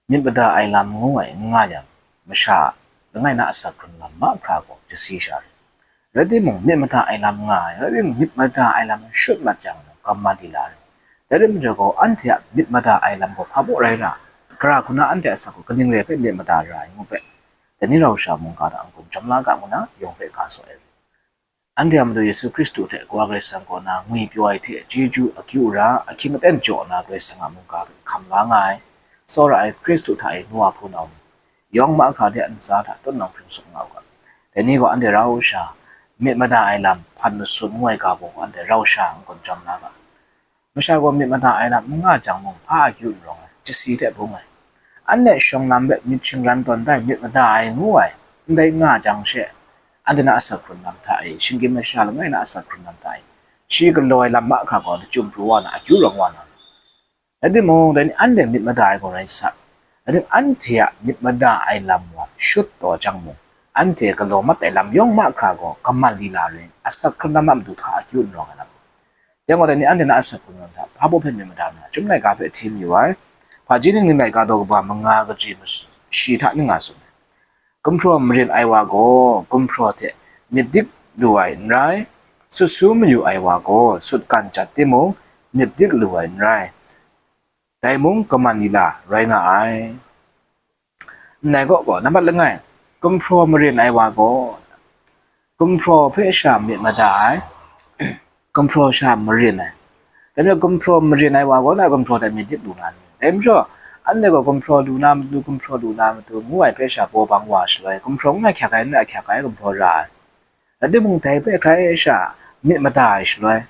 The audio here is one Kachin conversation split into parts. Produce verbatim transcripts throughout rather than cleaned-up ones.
myit mada ai lam ngu ai n nga yang, masha langai na asak hkrun lam mahkra gaw jasi sha rai. Rai timung, myit mada ai lam nga ai, rai timung, myit mada ai lam shut mat yang, gaw, kamman lila rai. Rai timung, majaw gaw, anhte a myit mada ai lam gaw hpa baw rai ra, gara hku na anhte asak gaw kaning re hpe myit mada ra ai ngu hpe, dai ni rau sha mungga hta n-gun jawm la ga ngu na, yawng hpe ga saw ai rai. Anhte a Madu Yesu Hkristu hte Kawa Karai Kasang kaw na ngwipyaw ai hte chyeju akyu ra, ahkying aten jaw na Karai Kasang a mungga hpe hkam la nga ai, tsawra ai Hkristu hta e nu a hpunau ni, yawng mahkra de a ntsa hta tut nang hpring sum nga u ga. Dai ni gaw anhte rau sha myit mada ai lam hpan masum ngu ai ga baw gaw anhte rau sha n-gun jawm la ga. Masha gaw myit mada ai lam n nga jang mung, hpa akyu n rawng ai, jasi hte bung ai. Anhte shawng lam hpe myit shingran tawn dai myit mada ai ngu ai, ndai n nga jang she, anhte na asak hkrun lam hta e, shinggyim masha langai na asak hkrun lam hta e, shi galaw ai lam mahkra gaw lachyum pru wa na, akyu rawng wa na. Rai timung, dai ni anhte myit mada ai gaw rai sa, rai timung, anhte a myit mada ai lam wa shut taw jang mung, anhte galaw mat ai lam yawng mahkra gaw kamman lila rai, asak hkrun lam a matu hpa akyu n rawng ai lam. Dai gaw, dai ni anhte na asak hkrun lam hta hpa baw hpe myit mada nna, Chyum laika hpe hti mayu ai, hpaji ning ning laika daw kaba manga kaji mas-, shi hta ning nga tsun ai. Gumhpraw marin ai wa gaw gumhpraw hte myit dik lu ai n rai, sut su mayu ai wa gaw sutgan jat timung, myit dik lu ai n rai, dai mung kamman lila rai nga ai. Ndai kaw gaw, nambat langai, gumhpraw marin ai wa gaw, gumhpraw hpe sha myit mada ai, gumhpraw sha marin ai. Dai majaw, gumhpraw marin ai wa gaw na gumhpraw hte myit dik lu na ni? Dai majaw, anhte gaw gumhpraw lu na matu, gumhpraw lu na matu ngu ai hpe sha baw bang wa shaloi, gumhpraw n ahkyak ai, n ahkyak ai, gumhpraw ra ai. Rai timung, dai hpe hkrai sha myit mada ai shaloi,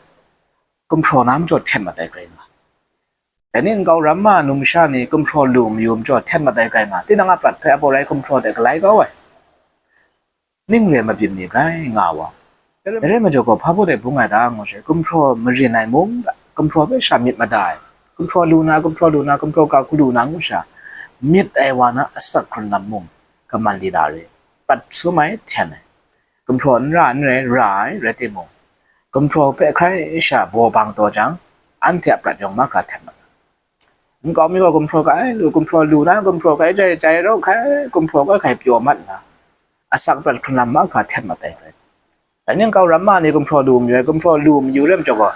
gumhpraw na majaw hten mat ai grai nga. Dai ni nkau ram ma numsha ni gumhpraw lu mayu majaw hten mat ai grai nga, tinang a prat hpe abaw rai gumhpraw hte galai kau ai, ning re mabyin ni grai nga wa. Dai rai majaw gaw, hpa baw dai bung ai ta ngu she, gumhpraw marin ai mung, gumhpraw hpe sha myit mada ai, gumhpraw lu na, gumhpraw lu na, gumhpraw ga hku lu na ngu sha, myit ai wa na asak hkrun lam mung kamman lila re, prat sum ai, hten ai. Gumhpraw n ra n rai, ra ai, rai timung, gumhpraw hpe hkrai sha baw bang taw jang, anhte a prat yawng mahkra hten mat ai. Nkau mi gaw gumhpraw kai lu, gumhpraw lu na, gumhpraw kai jai, jai rau hkai, gumhpraw kai hkai pyaw mat nna, asak prat hkrun lam mahkra hten mat ai hkrai. Dai ni nkau ram ma ni gumhpraw lu mayu ai, gumhpraw lu mayu rai majaw gaw,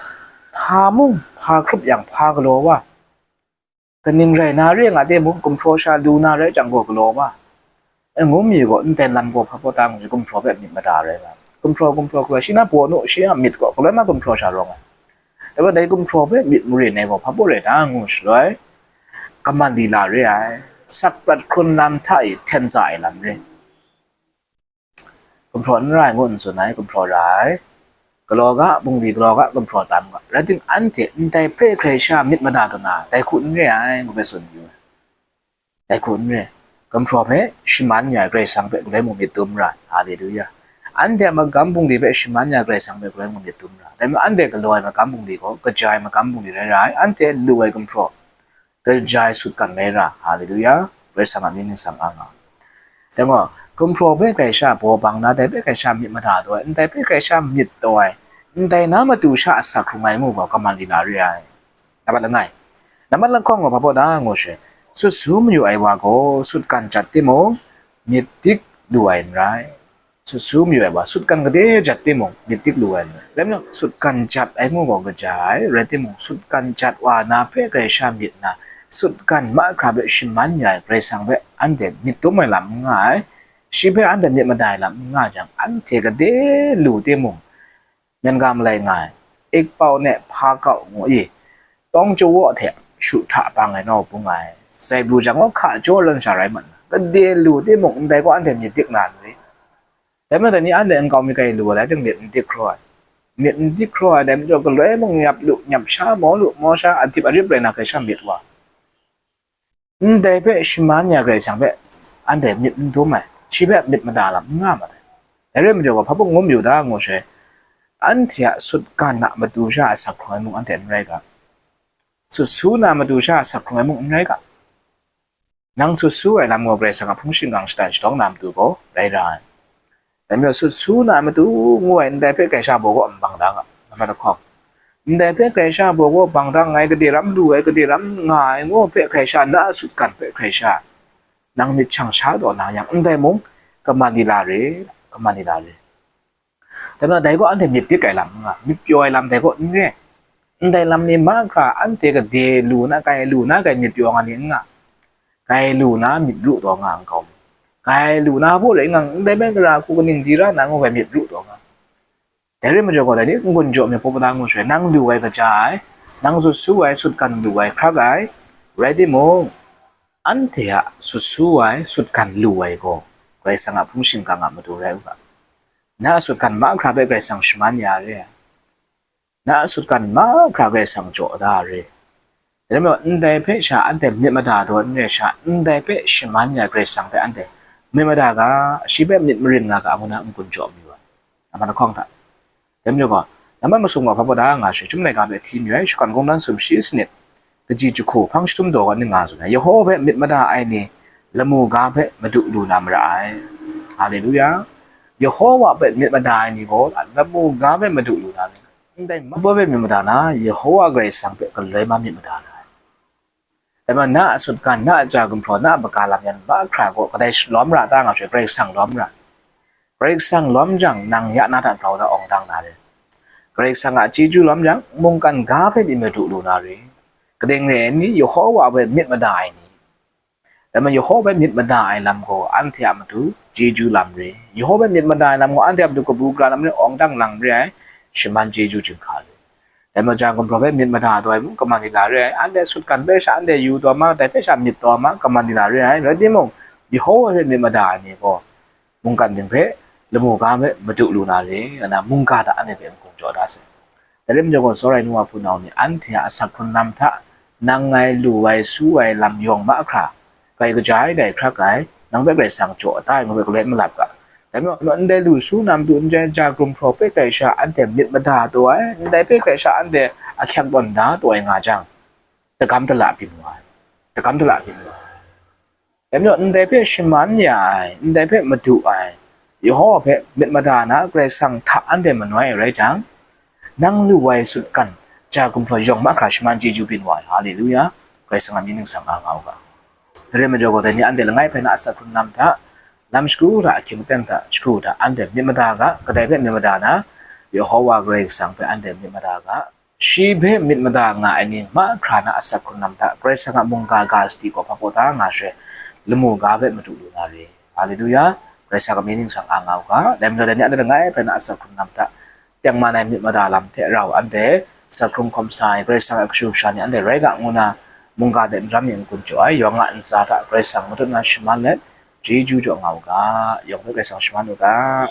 hpa mung, hpa hkrup yang hpa galaw wa, kaning rai na re nga timung, gumhpraw sha lu na rai jang gaw galaw wa, e, ngu mi gaw, ndai lam gaw hpa baw ta ngu, gumhpraw hpe myit mada rai nga. Gumhpraw, gumhpraw hkrup ai, shi na baw nu, shi a myit gaw galoi ma gumhpraw sha rawng ai. Dai gaw, dai gumhpraw hpe myit marin ai gaw hpa baw rai ta ngu shaloi, kamman lila re ai, asak prat hkrun lam hta e hten sa ai lam re. Gumhpraw n ra ai ngu n tsun ai, gumhpraw ra ai. Galaw ga, bungli galaw ga, gumhpraw tam ga. Rai timung, anhte ndai hpe hkrai sha myit mada taw na, dai hku n re ai, ngu hpe tsun yu ai. Dai hku n re. Gumhpraw hpe shaman ya ai Karai Kasang hpe galoi mung myit dum ra ai. Haleluya. Anhte a magam bungli hpe shaman ya ai Karai Kasang hpe galoi mung myit dum ra ai. Dai majaw, anhte galaw ai magam bungli gaw, kaja ai magam bungli rai ra ai. Anhte lu ai gumhpraw, kaja ai sutgan rai ra. Haleluya. Karai Kasang a mying ningsang nga nga. Dai gaw, gumhpraw hpe hkrai sha baw bang na, dai hpe hkrai sha myit mada taw ai, ndai hpe hkrai sha myit taw ai, ndai na matu sha asak hkrung ai ngu gaw kamman lila re ai. Nambat langai. Nambat lahkawng gaw hpa baw ta ngu she, sut su mayu ai wa gaw sutgan jat timung, myit dik lu ai n rai. Sut su mayu ai wa, sutgan gade jat timung, myit dik lu ai n rai. Rai nme, sutgan jat ai ngu gaw kaja ai, rai timung, sutgan jat wa na hpe hkrai sha myit na, sutgan mahkra hpe shaman ya ai Karai Kasang hpe anhte myit dum ai lam n nga ai, shi hpe anhte myit mada ai lam n nga jang, anhte gade lu timung, myen ga malai nga ai, ikpau ne hpa kau ngu i, tawng chyawa hte shu hta bang ai nau bung ai, sai bru jang gaw hka jaw lan sha rai mat na, gade lu timung, ndai gaw anhte myit dik na n ri. Dai majaw, dai ni anhte nkau mi kai lu ai, dai ting myit n dik hkraw ai. Myit n dik hkraw ai, dai majaw, galoi mung nyap lu, nyap sha, maw lu, maw sha, adip arip rai na hkrai sha myit wa. Ndai hpe shaman ya Karai Kasang hpe anhte myit n dum ai, shi hpe myit mada lam n nga mat ai. Dai rai majaw gaw, hpa bung ngu mayu ta ngu she, anhte a sutgan a matu sha asak hkrung ai mung anhte n rai ga, sut su na matu sha asak hkrung ai mung n rai ga. Nang sut su ai lam gaw Karai Kasang a hpung shingkang shatan shadawng na matu gaw rai ra ai. Dai majaw, sut su na ai matu ngu ai ndai hpe hkrai sha baw gaw bang da nga, nambat lahkawng. Ndai hpe hkrai sha baw gaw bang da nga ai, gade ram lu ai, gade ram nga ai ngu hpe hkrai sha, na a sutgan hpe hkrai sha, nang myit shang sha taw na yang, ndai mung kaman di la re, kaman di la re. Dai majaw dai gaw anhte myit dik ai lam n nga, myit pyaw ai lam dai gaw n re. Ndai lam ni mahkra anhte gade lu na, grai lu na, grai myit pyaw nga ni n nga. Grai lu na myit ru taw nga n kau mu. Grai lu na hpaw rai nga, ndai bai gara hku kaning di ra na ngu grai myit ru taw nga. Dai rai majaw gaw, dai ni n-gun jaw myit hpaw mada ngu shaloi, nang lu ai kaja ai, nang sut su ai, sutgan lu ai, hkrak ai, rai timung, anhte a sut su ai, sutgan lu ai gaw, Karai Kasang a hpung shingkang a matu rai u ga. Na a sutgan mahkra hpe Karai Kasang shaman ya re ai. Na a sutgan mahkra Karai Kasang jaw da re. Dai majaw, ndai hpe sha anhte myit mada taw n re sha, ndai hpe shaman ya Karai Kasang hpe anhte myit mada ga, shi hpe myit marin nga ga, ngu na n-gun jaw mayu ai. Aman lahkawng hta. Dai majaw gaw, nambat masum gaw hpa pawt da nga shaloi, Chyum laika hpe hti mayu ai, Shakawn Kungdawn sumshi sanit, kaji jahku, hpang jahtum daw gaw ning nga tsun ai, Yehowa hpe myit mada ai ni, lamu ga hpe madu lu na mara ai. Haleluya! Yehowa hpe myit mada ai ni gaw, lamu ga hpe madu lu na re. Ndai ma-, Yehowa hpe myit mada na, Yehowa Karai Kasang hpe galoi ma myit mada na ai. Dai majaw, na a sutgan, na a ja gumhpraw, na a maga lam yan mahkra gaw kadai shalawm ra ta nga shaloi, Karai Kasang lawm ra. Karai Kasang lawm jang, nang ya na hta grau da awng dang na re. Karai Kasang a chyeju lawm jang, mungkan ga hpe myit madu lu na re. Kaning rai ai ni, Yehowa hpe myit mada ai ni. Dai majaw, Yehowa hpe myit mada ai lam gaw anhte a matu chyeju lam re. Yehowa hpe myit mada ai lam gaw anhte a matu kabu gara lam re, awng dang lang re ai, shaman chyeju jinghka re. Dai majaw, ja gumhpraw hpe myit mada taw ai mung, kaman di la re ai, anhte sutgan hpe sha anhte yu taw ma, dai hpe sha myit taw ma, kaman di la re ai, rai timung, Yehowa hpe myit mada ai ni gaw, mungkan ting hpe, lamu ga hpe madu lu na re, nga na mungga hta anhte hpe n-gun jaw da sai. Dai rai majaw gaw, tsawra ai nu wa hpunau ni, anhte a asak hkrung lam hta, nang ngai lu ai, su ai lam yawng mahkra, grai kaja ai, grai hkrak ai, nang hpe Karai Kasang jaw da ai ngu hpe galoi n malap ga. Dai majaw, ndai lu su na matu n rai, ja gumhpraw hpe grai sha anhte myit mada taw ai, ndai hpe grai sha anhte ahkyak tawn da taw ai nga jang, dagam dala byin wa ai, dagam dala byin wa ai. Dai majaw, ndai hpe shaman ya ai, ndai hpe madu ai, Yehowa hpe myit mada na Karai Kasang hta anhte manoi ai rai jang, nang lu ai sutgan, ja gumhpraw yawng mahkra shaman chyeju byin wa ai. Haleluya! Karai Kasang a mying ningsang a nga u ga. Dai rai majaw gaw, dai ni anhte langai hpe na asak hkrung lam hta, lam shagu hta, ahkying aten hta, shagu hta, anhte myit mada ga, kadai hpe myit mada na, Yehowa Karai Kasang hpe anhte myit mada ga, shi hpe myit mada nga ai ni mahkra na asak hkrung lam hta, Karai Kasang a mungga ga sadi gaw hpa pawt da nga shaloi, lamu ga hpe madu lu na re. Haleluya! Karai Kasang a mying ningsang a nga u ga. Dai majaw, dai ni anhte langai hpe na asak hkrung lam hta, tengman ai myit mada lam hte rau anhte asak hkrung hkawm sa ai Karai Kasang a kashu kasha ni anhte rai ga, ngu na mungga de n ram mi n-gun jaw ai, yawng a ntsa hta Karai Kasang matut na shaman let, chyeju jaw nga u ga, yawng hpe Karai Kasang shaman u ga.